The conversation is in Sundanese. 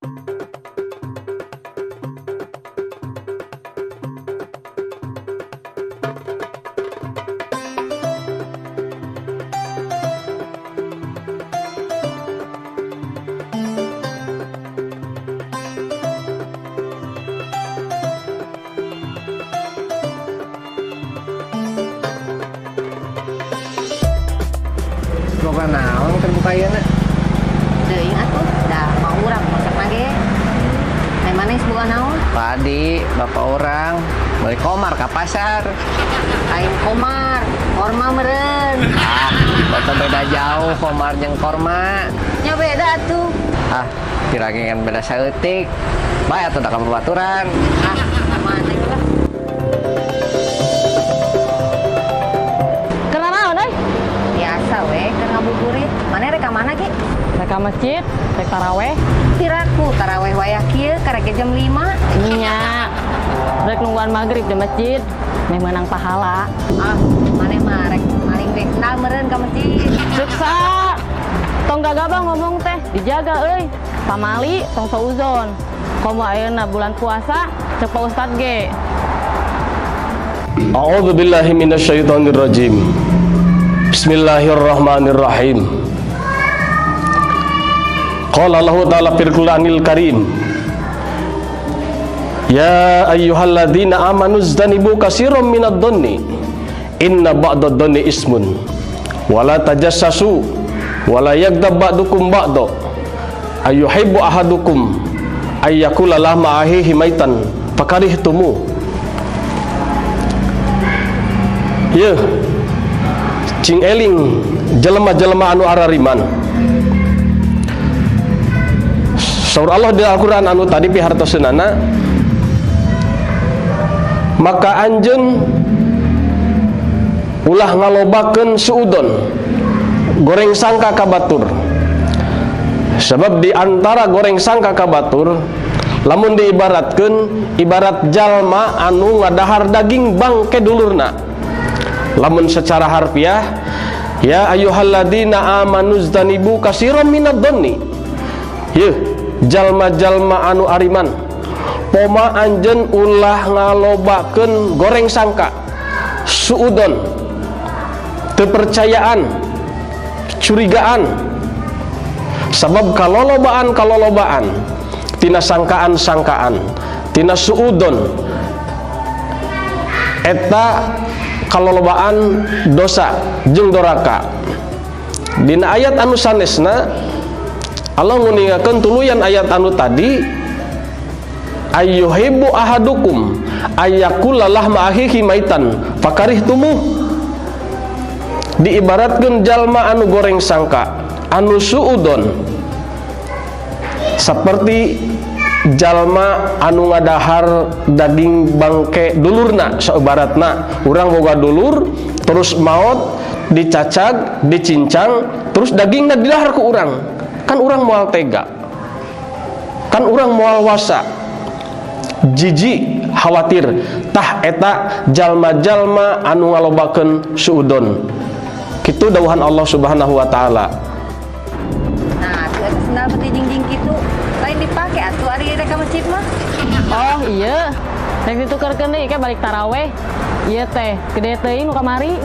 Boga naon keur buka ayeuna? Teuing atuh, da mau urang masak ge. Ai maneh boga naon? Tadi bapak urang beli komar ke pasar. Lain komar, korma meureun. Ah, bapak beda jauh komar jeung korma. Nya beda atuh. Ah, kira kan beda saeutik. Bae atuh da ka babaturan. Ah, maneh lah. Keur naon euy? Biasa we keur ngabuburit. Maneh rek ka mana ge? Rek ka masjid, rek taraweh. Piraku taraweh wayah kieu karek jam 5. Nya. Rek nungguan maghrib di masjid, meh menang pahala. Ah, maneh mah rek maling beksna meureun ka masjid. Suksa. Tong gagabah ngomong teh, dijaga euy. Pamali tong suuzon. Komo ayeuna bulan puasa, cek Pak Ustad ge. A'udzu billahi minasyaitonir rajim. Bismillahirrahmanirrahim. Qala Allahu ta'ala fil Qur'anil Karim. Ya ayyuhalladzina amanu ijtanibu katsiran minadh dhanni. Inna ba'dadh dhanni ismun. Wala tajassasu wala yaghdab ba'dukum ba'da. Ayuhibbu ahadukum ayyakula lahma akhihi maitan fakarihtumuh. Ye, cing eling jelema-jelema anu arariman. Saur Allah di Al-Quran anu tadi pihartoseunana, maka anjeun ulah ngalobakeun suudon, goreng sangka ka batur. Sebab di antara goreng sangka ka batur, lamun diibaratkeun ibarat jalma anu ngadahar daging bangke dulurna. Lamun secara harfiah, ya ayyuhalladzina amanu ijtanibu katsiran minadh dhanni. Yeuh, jalma-jalma anu ariman, poma anjeun ulah ngalobakeun goreng sangka, suudon, kepercayaan, curigaan. Sebab kalolobaan-kalolobaan tina sangkaan-sangkaan, tina suudon, eta kalolobaan dosa jeung doraka. Dina ayat anu sanesna Allah nguningakeun tuluyan ayat anu tadi, ayyuhibbu ahadukum ayyakula lahma akhihi maitan fakarihtumuh. Diibaratkeun jalma anu goreng sangka, anu suudon, seperti jalma anu ngadahar daging bangke dulurna. Seubaratna urang boga dulur terus maot, dicacag, dicincang, terus dagingna didahar ku urang, kan urang moal tega, kan urang moal wasa, jijik, khawatir. Tah eta jalma-jalma anu ngalobakeun suudon. Kitu dawuhan Allah Subhanahu wa taala. Nah, atuh eta sendal beti jingjing kitu. Lain dipake atuh ari rek ka masjid mah. Oh iya, rek ditukerkeun deui ke balik taraweh. Ieu teh, gede teuing nu kamari.